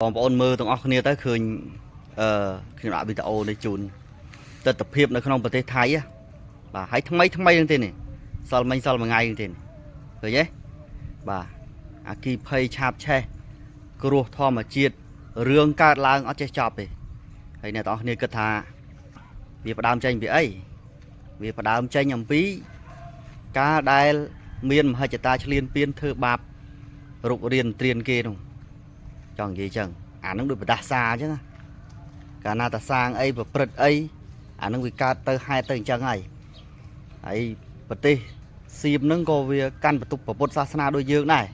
បងប្អូនមើលទាំងអស់គ្នាទៅឃើញអឺខ្ញុំដាក់វីដេអូនេះជូនទស្សនភាពនៅក្នុងប្រទេសថៃហ៎បាទហើយថ្មីថ្មីហ្នឹងទេនេះសល់មិញសល់មួយថ្ងៃហ្នឹងទេនេះឃើញទេបាទអាគីភ័យឆាបឆេះគ្រោះធម្មជាតិរឿងកើតឡើងអត់ចេះចប់ទេហើយអ្នកទាំងអស់គ្នាគិតថាវាផ្ដើមចេញពីអីវាផ្ដើមចេញអំពីការដែលមានមហិច្ឆតាឆ្លៀនពៀនធ្វើបាបរុករៀនត្រៀនគេនោះ ចង់និយាយចឹងអាហ្នឹងដូចបដាសាអញ្ចឹងណាកាលណាតាសាងអីប្រព្រឹត្តអីអាហ្នឹងវាកើតទៅហេតុទៅអញ្ចឹងហើយហើយប្រទេសសៀមហ្នឹងក៏វាកាន់បន្ទុកពុទ្ធសាសនាដូចយើងដែរ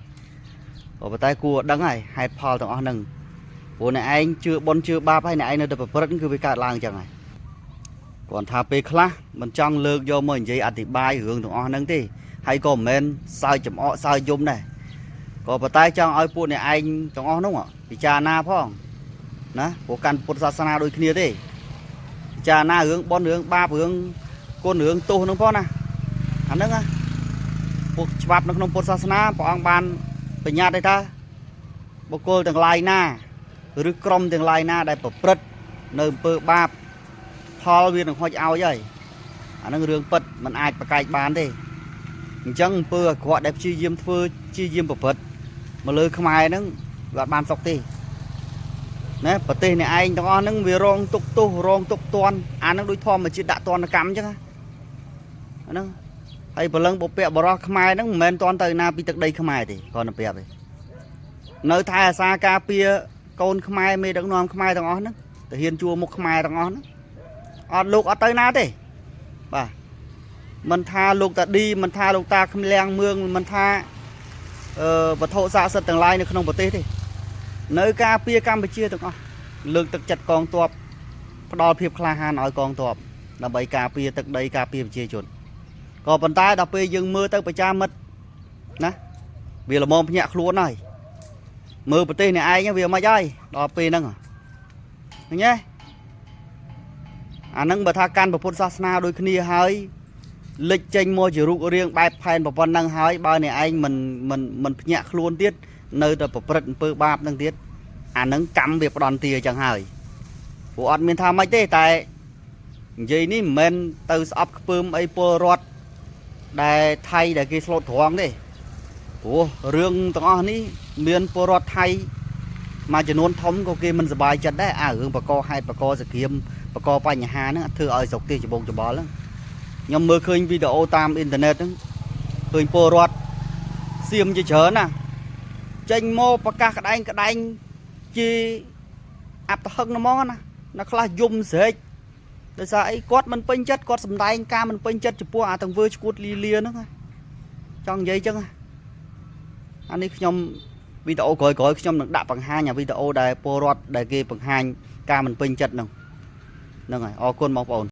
ក៏ប៉ុន្តែគួរដឹងហើយហេតុផលទាំងអស់ហ្នឹងព្រោះអ្នកឯងជឿបុណ្យជឿបាបហើយអ្នកឯងនៅតែប្រព្រឹត្តគឺវាកើតឡើងអញ្ចឹងហើយគ្រាន់ថាពេលខ្លះមិនចង់លើកយកមកនិយាយអធិប្បាយរឿងទាំងអស់ហ្នឹងទេហើយក៏មិនមែនសើចចំអកសើចយំដែរ ក៏ប៉ុន្តែចង់ឲ្យពួកអ្នកឯងទាំងអស់នោះពិចារណាផងណាព្រោះកាន់ពុទ្ធសាសនាដូចគ្នាទេពិចារណារឿងបុណ្យរឿងបាបរឿងគុណរឿងទោសហ្នឹងផងណាអាហ្នឹងណាពួកច្បាប់នៅក្នុងពុទ្ធសាសនាព្រះអង្គបានបញ្ញត្តិឲ្យថាបុគ្គលទាំងឡាយណាឬក្រុមទាំងឡាយណាដែលប្រព្រឹត្តនៅអំពើបាបផលវានឹងហុចឲ្យហើយអាហ្នឹងរឿងពិតมันអាចប្រកែកបានទេអញ្ចឹងអំពើអាក្រក់ដែលព្យាយាមធ្វើព្យាយាមប្រព្រឹត្ត មកលើខ្មែរហ្នឹងវាអត់បានសុខទេណាប្រទេសអ្នកឯងទាំងអស់ហ្នឹងវារងទុកទោសរងទុកទណ្ឌអាហ្នឹងដូចធម្មជាតិដាក់ទណ្ឌកម្មអញ្ចឹងណាអាហ្នឹងហើយព្រលឹងបុព្វបុរសខ្មែរហ្នឹងមិនមែនតន់ទៅណាពីទឹកដីខ្មែរទេគ្រាន់តែប្រាប់ទេនៅថែអាសាការពារកូនខ្មែរមេដឹកនាំខ្មែរទាំងអស់ហ្នឹងទៅហ៊ានជួមុខខ្មែរទាំងអស់ហ្នឹងអត់លោកអត់ទៅណាទេបាទមិនថាលោកតាឌីមិនថាលោកតាក្មលៀងមឿងមិនថា អឺវត្ថុស័ក្តិសិទ្ធិទាំងឡាយនៅក្នុងប្រទេសទេនៅការពារកម្ពុជាទាំងអស់លើកទឹកចិត្តកងទ័ពផ្ដល់ភាពក្លាហានឲ្យកងទ័ពដើម្បីការពារទឹកដីការពារប្រជាជនក៏ប៉ុន្តែដល់ពេលយើងមើលទៅប្រជាមិត្តណាវាល្មមភ្ញាក់ខ្លួនហើយមើលប្រទេសអ្នកឯងវាមិនហើយដល់ពេលហ្នឹងឃើញទេអាហ្នឹងបើថាកាន់ពុទ្ធសាសនាដូចគ្នាហើយ លិចចេញមកជារូបរាងបែបផែនប្រព័ន្ធហ្នឹងហើយបើអ្នកឯងមិនមិនមិនភ្ញាក់ខ្លួនទៀតនៅតែប្រព្រឹត្តអំពើបាបហ្នឹងទៀតអាហ្នឹងកម្មវាផ្ដន់ទាអញ្ចឹងហើយព្រោះអត់មានថាម៉េចទេតែនិយាយនេះមិនមែនទៅស្អប់ខ្ពើមអីពលរដ្ឋដែលថៃដែលគេស្លូតត្រង់ទេព្រោះរឿងទាំងអស់នេះមានពលរដ្ឋថៃមួយចំនួនធំក៏គេមិនសប្បាយចិត្តដែរអារឿងបកហេតុបកសក្រាមបកបញ្ហាហ្នឹងធ្វើឲ្យស្រុកទេសច្បងច្បល់ហ្នឹង ខ្ញុំមើលឃើញវីដេអូតាមអ៊ីនធឺណិតហ្នឹងឃើញពលរដ្ឋសៀមជាច្រើនណាចេញមកប្រកាសក្តែងក្តែងជាអាប់តហឹងហ្មងណាណាខ្លះយំស្រែកដោយសារអីគាត់មិនពេញចិត្តគាត់សំដែងការមិនពេញចិត្តចំពោះអាទង្វើឈួតលីលាហ្នឹងណាចង់និយាយចឹងណាអានេះខ្ញុំវីដេអូក្រោយៗខ្ញុំនឹងដាក់បង្ហាញអាវីដេអូដែលពលរដ្ឋដែលគេបង្ហាញការមិនពេញចិត្តហ្នឹងហ្នឹងហើយអរគុណបងប្អូន។